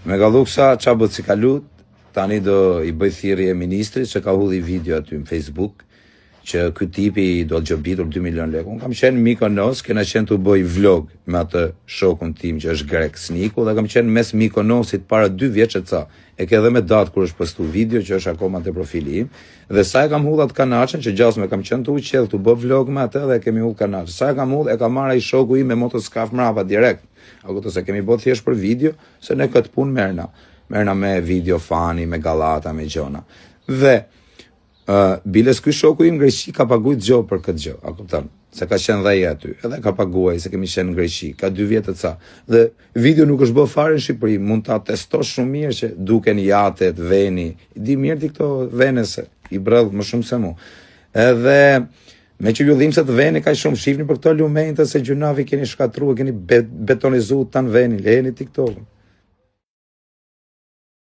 Megalluksa, ça bëtë si kalut, tani do i bëj thirrje ministrit që ka hudhi video aty në Facebook, që ky tipi do të gjobitur 2 milion lekë. Unë kam qenë në Mykonos, kena qenë tu bëj vlog me atë shokun tim që është grek Sniku dhe kam qenë mes Mykonosit para 2 vjeç e ca. E ke edhe me datë kur është postu video që është akoma te profili im. Dhe sa e kam hudh atë kanaçen që gjasme kam qenë tu u qeth tu bë vlog me atë dhe e kemi hudh kanaçen. Sa e kam hudh e ka marrë ai shoku im me motoskaf mrapa direkt. A kupton se kemi bë thjesht për video, se ne këtë punë merrna. Merrna me video funny, me gallata, me gjona. Dhe Uh, biles ky shoku im Greqi ka paguajt gjobë për këtë gjë, a kupton? Se ka qenë dhe ai aty, edhe ka paguaj se kemi qenë në Greqi, ka dy vjet e ca. Dhe video nuk është bë fare në Shqipëri, mund ta testosh shumë mirë që duken jatet, veni, i di mirë ti këto vene se i bredh më shumë se mu. Edhe me që ju dhimbset veni kaq shumë, shifni për këto lumenjtë se gjynafi keni shkatruar, keni betonizu tan venin, lejeni TikTokun.